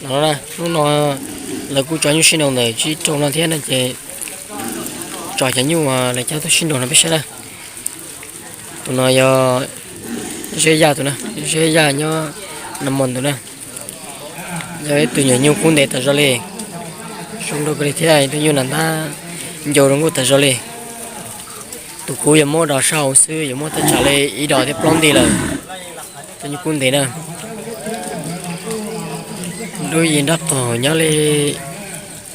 No na, hnub no lawv kuj tso nyuj sib nraus ntawm tsib rau no thiab no ces tso cov nyuj lawv coj tuaj sib nraus no peb saib na. Tus no yog Zeb Yaj tus na, Zeb Yaj nyob Nab Moos tus na. Yog ib tug nyuam nyuj kub ntev tas zog li, zoo nraug kawg li thiab ib tug nyuj nas ntab ncau zoo nkauj tas zog li. Tus kub yuav muab dos sab hauv xwb, yuav muab thaj tsam li ib dos thiab plaub nti lawm. Tus nyuj kub ntev na, lub yim nraub qaum nyob li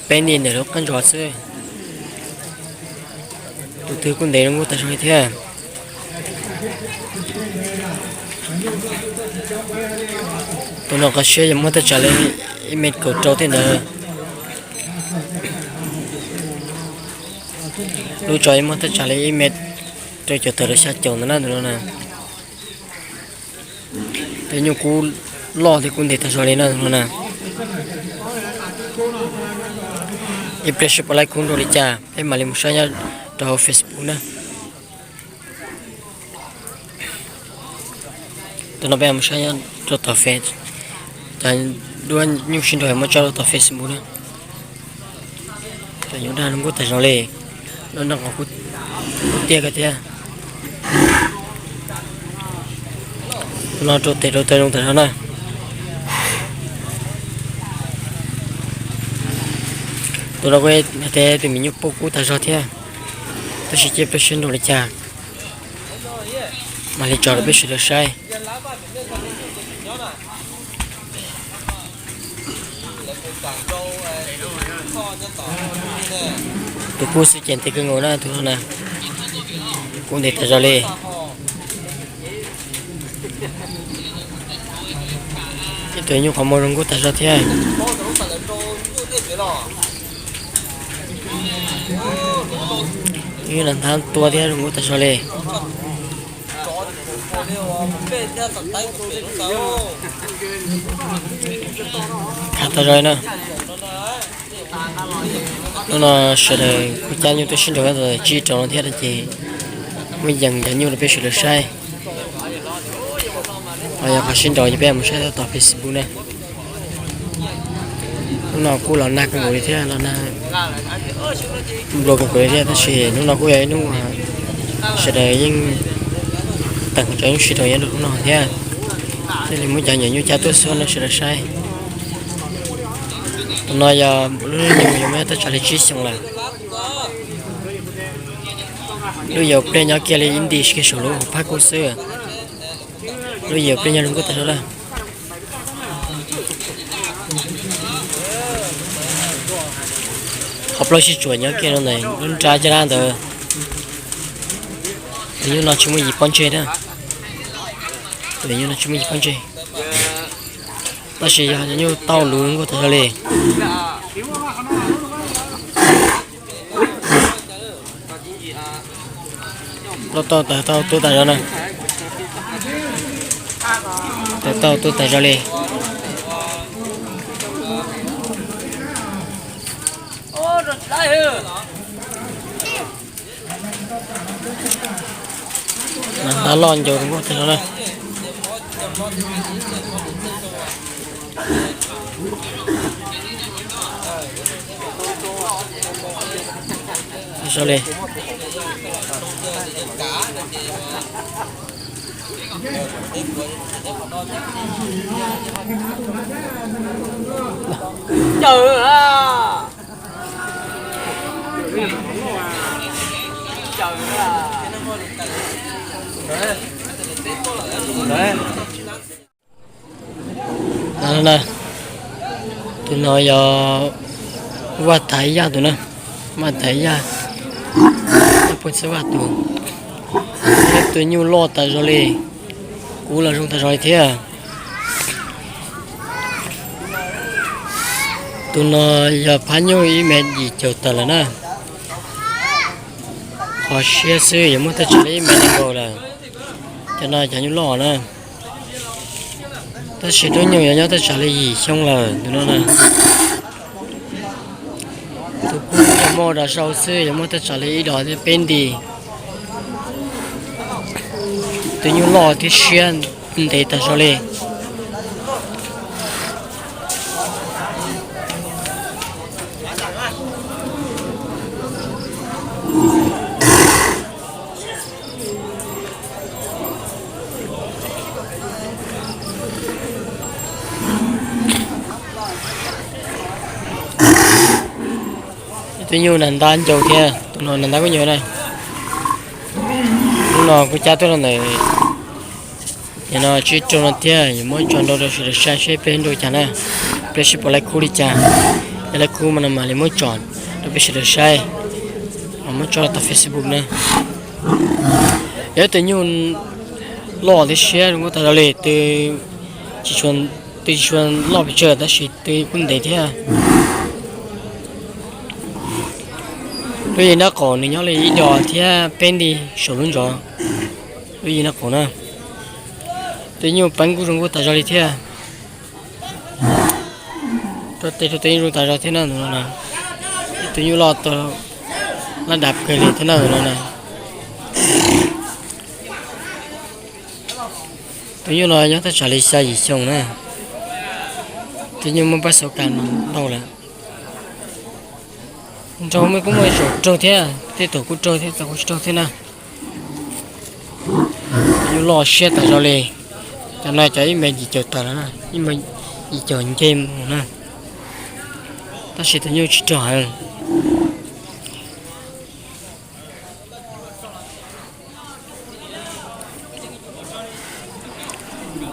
peb nti ntawm lub qab ntsos xwb. Tus twg kuj ntev zoo nkauj tas zog li thiab. Tus no qhov siab yuav muaj thaj tsam li ib mev kaum rau thiab ntawd. Lub tso yuav muaj thaj tsam li ib mev rau caum tawm rau xya caum ntawd na tus no na. Tus nyuj kub loj thiab kub ntev tas zog li no na. Ib pliag seb puas laib kub nraug li cas peb mam li mus saib nyob rau hauv Facebook na. Tus no peb mus saib nyob rau tom Face, cov duab nyuj sib nraus muab tso rau tom Facebook na. Cov nyuj dag zoo nkauj tas zog li, lub nroog qhov kub tiaj kawg thiab. Tus no rau tes rau taw zoo tas zog na. Tus no kuj hais tias tus me nyuj puab kub tas zog thiab, tab sis cia peb saib nraus li cas mam li tso rau peb sawv daws saib. Tus kub xwb ces ntev kawg nkaus na tus no na, kub ntev tas zog li. Ib tug nyuj qhov muag zoo nkauj tas zog thiab. Nyuj nas ntab tua thiab zoo nkauj tas zog li. Khav tas zog na. Hnub no sawv daws kuj cab nyuj tuaj sib nraus tsib rau no thiab no ces muab yees cov nyuj rau peb sawv daws saib. Ho yog qhov sib nraus ces peb mus saib tom Facebook na. Hnub no kuj los nag kawg nkaus li thiab, los nag nplua kawg nkaus li thiab, tab sis hnub no kuj yog ib hnub sawv daws yeej teem cov nyuj sib nraus nyob rau hnub no thiab. Thiaj li muab cov nyuam nyuj cab tuaj xwb no sawv daws saib. Tus no yog lub nyuj yuav muaj thaj tsam li tsib xyoos lawm. Lub yau pliaj nyob kiag li ib nti kiag saum lub hauv phab kub xwb. Lub yau pliaj nyob zoo nkauj tas zog lawm. Qhov plaub sib tsuam nyob kiag rau ntawm lub nrab caj dab ntawd. Tus nyuj no tsis muaj yim pob ntseg na. Tus nyuj no tsis muaj yim pob ntseg, tab sis yog cov nyuj tauj luv nkauj tas zog li. Loj tauj tawg tauj tub tas zog na. Tawg tauj tub tas zog li. Nab loj ncaus zoo nkauj tas zog na. Zoo li Tus no yog Vaj Thaiv Yaj tus na, Vaj Thaiv Yaj, Phooj Xwb Vaj tus, ib tug nyuj loj tas zog li, kub los zoo tas zog li thiab. Tus no yog phab nyuj ib mev yim caum tawm lawm na. Qhov siab xwb yuav muaj thaj tsam li ib mev nees nkaum lawm. Cov no cov nyuj loj na. Tab sis lub nyuj yuav nyob thaj tsam li yim xyoo lawm tus no na. Tus kub yuav muaj dos sau xwb yuav muaj thaj tsam li ib dos thiab peb nti. Tus nyuj loj thiab siab ntev tas zog li. Twb nyuj nas ntab ncau thiab, tus no nas ntab kuj ncau na. Hnub no kuv cab tuaj rau ntawm no tsib rau no thiab, yuav muab tso nrau rau sawv daws saib seb peb nrau cas na, peb seb puas laib khub li cas. Yog laib khub mas no mam li muab tso rau peb sawv daws saib, muab tso rau tom Facebook na. Yog ib tug nyuj loj thiab siab zoo nkauj tas zog li, twb tsis tshua loj pes tsawg tab sis twb kuj ntev thiab. Lub yim nraub qaum nws nyob li ib dos thiab peb nti saum lub ntsov. Lub yim nraub qaum na, tus nyuj peeb kuj zoo nkauj tas zog li thiab. Rau tes rau tes zoo tas zog thiab na tus no na. Tus nyuj loj tau laj dav kawg li thiab na tus no na. Tus nyuj no nyob thaj tsam li xya yim xyoo na. Tus nyuj muaj pab xauv kas no ntau lawm. Nraug muaj kuj muaj ib zaug raug thiab, tej thaum kuj raug thiab, tej thaum kuj tsis raug thiab na. Nyuj loj siab tas zog li. Cov no cov ib mev yim caum tawm lawm, ib mev yim caum nce mus na. Tab sis tus nyuj tsis raug heev.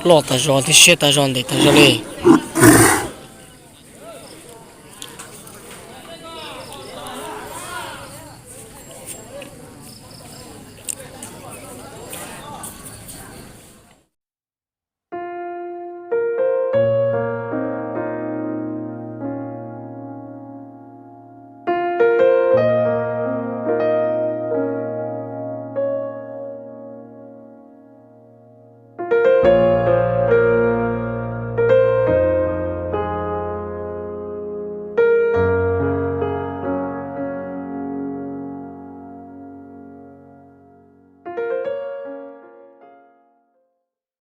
Loj tas zog thiab siab tas zog ntev tas zog li.